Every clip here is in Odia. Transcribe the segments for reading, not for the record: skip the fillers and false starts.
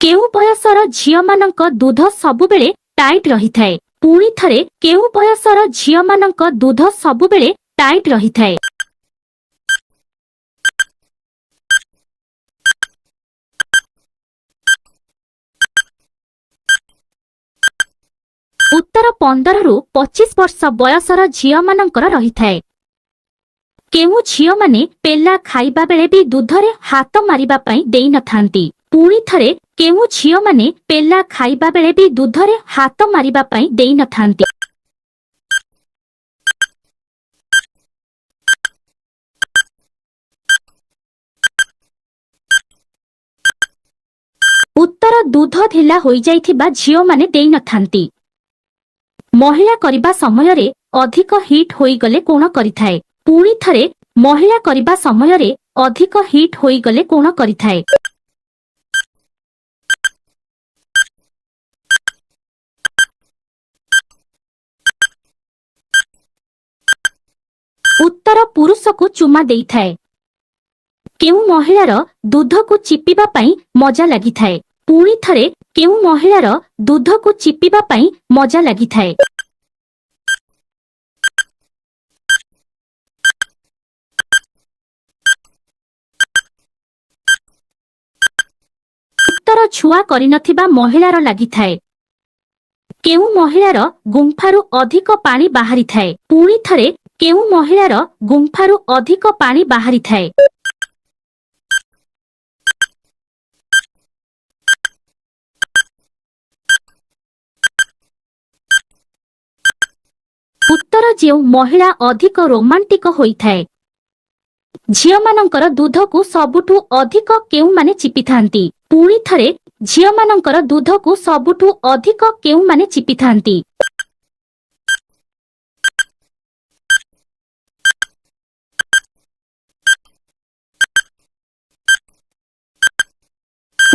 କେଉଁ ବୟସର ଝିଅମାନଙ୍କ ଦୁଧ ସବୁବେଳେ ଟାଇଟ୍ ରହିଥାଏ? ପୁଣି ଥରେ, କେଉଁ ବୟସର ଝିଅମାନଙ୍କ ଦୁଧ ସବୁବେଳେ ଟାଇଟ୍ ରହିଥାଏ? ଉତ୍ତର 15ରୁ 25 ବର୍ଷ ବୟସର ଝିଅମାନଙ୍କର ରହିଥାଏ। କେଉଁ ଝିଅମାନେ ପେଲା ଖାଇବା ବେଳେ ବି ଦୁଧରେ ହାତ ମାରିବା ପାଇଁ ଦେଇନଥାନ୍ତି? ପୁଣି ଥରେ, କେଉଁ ଝିଅମାନେ ପେଲା ଖାଇବା ବେଳେ ବି ଦୁଧରେ ହାତ ମାରିବା ପାଇଁ ଦେଇନଥାନ୍ତି? ଉତ୍ତର ଦୁଧ ଢିଲା ହୋଇଯାଇଥିବା ଝିଅମାନେ ଦେଇନଥାନ୍ତି। ମହିଳା କରିବା ସମୟରେ ଅଧିକ ହିଟ୍ ହୋଇଗଲେ କଣ କରିଥାଏ? ପୁଣି ଥରେ, ମହିଳା କରିବା ସମୟରେ ଅଧିକ ହିଟ୍ ହୋଇଗଲେ କଣ କରିଥାଏ? ଉତ୍ତର ପୁରୁଷକୁ ଚୁମା ଦେଇଥାଏ। କେଉଁ ମହିଳାର ଦୁଧକୁ ଚିପିବା ପାଇଁ ମଜା ଲାଗିଥାଏ? ପୁଣି ଥରେ, କେଉଁ ମହିଳାର ଦୁଧକୁ ଚିପିବା ପାଇଁ ମଜା ଲାଗିଥାଏ? ଉତ୍ତର ଛୁଆ କରିନଥିବା ମହିଳାର ଲାଗିଥାଏ। କେଉଁ ମହିଳାର ଗୁମ୍ଫାରୁ ଅଧିକ ପାଣି ବାହାରିଥାଏ? ପୁଣି ଥରେ, କେଉଁ ମହିଳାର ଗୁମ୍ଫାରୁ ଅଧିକ ପାଣି ବାହାରିଥାଏ? ଉତ୍ତର ଯେଉଁ ମହିଳା ଅଧିକ ରୋମାଣ୍ଟିକ ହୋଇଥାଏ। ଝିଅମାନଙ୍କର ଦୁଧକୁ ସବୁଠୁ ଅଧିକ କେଉଁମାନେ ଚିପିଥାନ୍ତି? ପୁଣି ଥରେ, ଝିଅମାନଙ୍କର ଦୁଧକୁ ସବୁଠୁ ଅଧିକ କେଉଁମାନେ ଚିପିଥାନ୍ତି?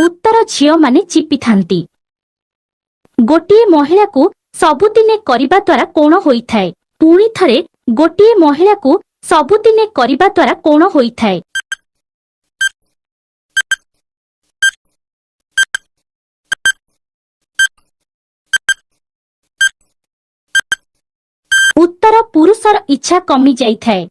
ଉତ୍ତର ଝିଅମାନେ ଚିପିଥାନ୍ତି। ଗୋଟିଏ ମହିଳାକୁ ସବୁଦିନେ କରିବା ଦ୍ୱାରା କଣ ହୋଇଥାଏ? ପୁଣି ଥରେ, ଗୋଟିଏ ମହିଳାକୁ ସବୁଦିନେ କରିବା ଦ୍ୱାରା କଣ ହୋଇଥାଏ? ଉତ୍ତର ପୁରୁଷର ଇଚ୍ଛା କମି ଯାଇଥାଏ।